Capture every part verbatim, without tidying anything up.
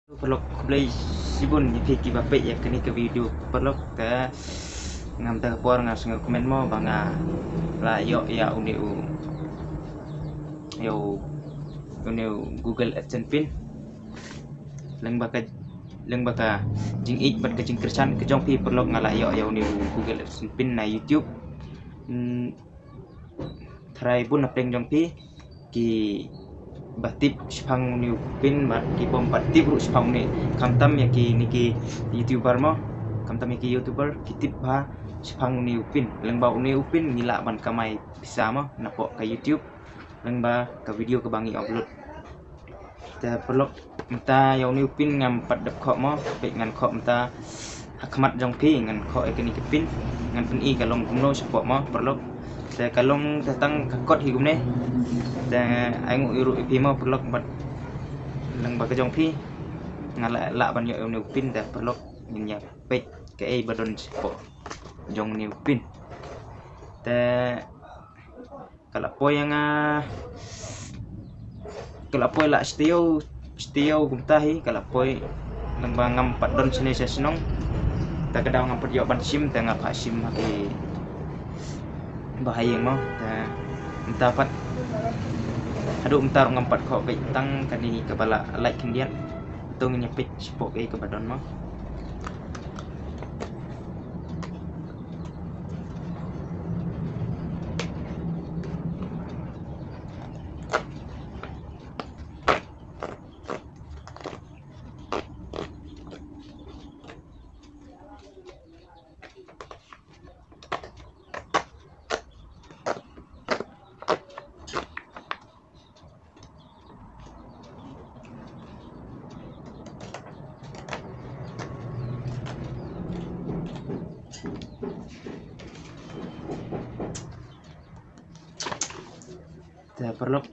Paralok, khublei shibun ïa phi kiba peit ïa kane ka video paralok. Te ngam da ka por nga sngew kmen mo ba nga la ïoh ïa une u, ïa u, une u Google AdSense pin. Lyngba ka, lyngba ka jingïeit bad ka jingkyrshan ka jong phi paralok nga la ïoh ïa une u Google AdSense pin na YouTube. Hmm, tharai bun na pdeng jong phi kiba tip shaphang une u pin bad ki bym pat tip ruh shaphang une. Khamtam ïa kine ki YouTuber mo, khamtam ïa ki YouTuber ki tip bha shaphang une u pin. Lyngba une u pin ngi lah ban kamai pisa mo napoh ka YouTube lyngba ka video kaba ngi upload. Te paralok, mynta ïa une u pin ngam pat dep khoh mo, peit ngan khoh mynta ha khmat jong phi, ngan khoh ïa kane ka pin, ngan pyni ka long kumno shapoh mo paralok. Te ka long te tang ka kot hi kumne. Te ai nguh ïa ruh ïa phi mo paralok, bad lyngba ka jong phi nga lah, lah ban ïoh ïa une u pin. Te paralok, ngin ïa peit kaei ba don shapoh jong une u pin. Te ka la poi ïa nga, ka la poi la shtiew, shtiew kumta hi ka la poi. Lyngba ngam pat don shane sha shnong. Te ka daw ngam pat ïoh ban shim, te nga phah shim ha ki bahaïing mo. Te mynta pat, haduh mynta ruh ngam pat khoh beit tang kane kaba la lait khyndiat. To ngin ïa peit shapoh kaei kaba don mo. Te paralok,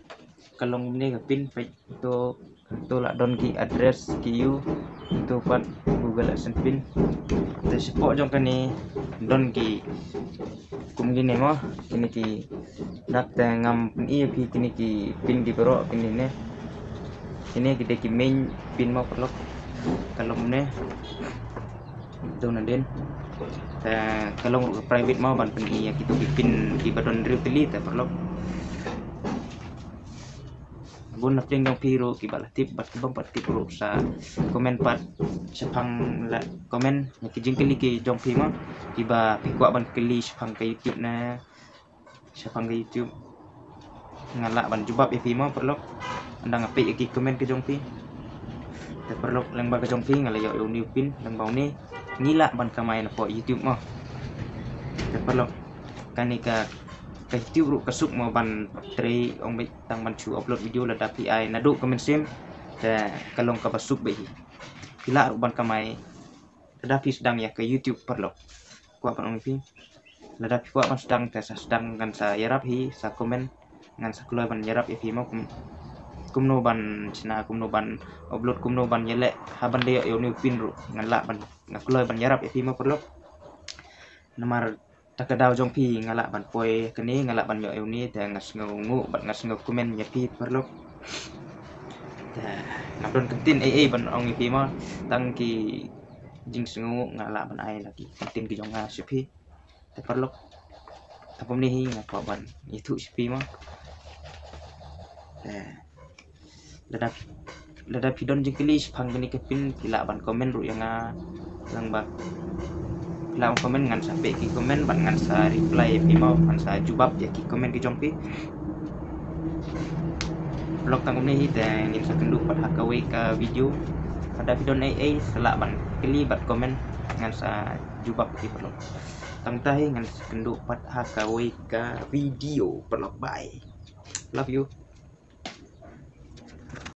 ka long kumne ka pin, peit to, to la don ki address ki ïu, to pat Google AdSense pin. Te shapoh jong kane don ki kum kine mo, kine ki dak, te ngam pyni ïa phi kine ki pin ki baroh kine ne. Kine ki dei ki main pin mo paralok. Ka long kumne. To nadien. Te ka long ruh ka private mo ban pyni ïa kito ki pin kiba don hynriew tylli te paralok. Bun na pdeng jong phi ruh kiba la tip bad ki bym pat tip ruh sa comment pat shaphang, la comment ïa ki jingkylli ki jong phi mo, kiba phi kwah ban kylli shaphang ka YouTube ne shaphang ka YouTube. Nga lah ban jubab ïa phi mo paralok. Ynda nga peit ïa ki comment ki jong phi. Te paralok, lyngba ka jong phi nga la ïoh ïa une u pin, lyngba une ngi lah ban kamai napoh YouTube mo. Te paralok, kane ka, ka YouTube ruh ka suk mo ban trei, ong beit tang ban shu upload video lada phi ai naduh ka mynsiem. Te ka long kaba suk beit hi. Phi lah ruh ban kamai lada phi sdang ïa ka YouTube paralok. Kwah ban ong ïa phi, lada phi kwah ban sdang te sa sdang, ngan sa ïarap hi, sa comment, ngan sa kloi ban ïarap ïa phi mo kum, kumno ban shna, kumno ban upload, kumno ban ïaleh ha ban da ïoh ïa une u pin ruh ngan lah ban, nga kloi ban ïarap ïa phi mo paralok. Namar ta ka daw jong phi nga lah ban poi kane, nga lah ban ïoh ïa une, te nga sngewnguh bad nga sngew kmen ïa phi paralok. Te ngam don kyntien ei ei ban ong ïa phi mo, tang ki jingsngewnguh nga lah ban ai la ki kyntien ki jong nga sha phi. Te paralok, tang kumne hi nga kwah ban ïathuh sha phi mo. Te lada, lada phi don jingkylli shaphang kane ka pin, phi lah ban comment ruh ïa nga. Lang ba phi lah ban comment, ngan sa peit ki comment bad ngan sa reply ïa phi mo, ngan sa jubab ïa ki comment ki jong phi. Paralok, tang kumne hi te ngin sa kynduh pat ha kawei ka video. Lada phi don ei ei sa lah ban kylli bad comment, ngan sa jubab ïa phi paralok. Tang kumta hi, ngan sa kynduh pat ha kawei ka video paralok. Bye. Love you.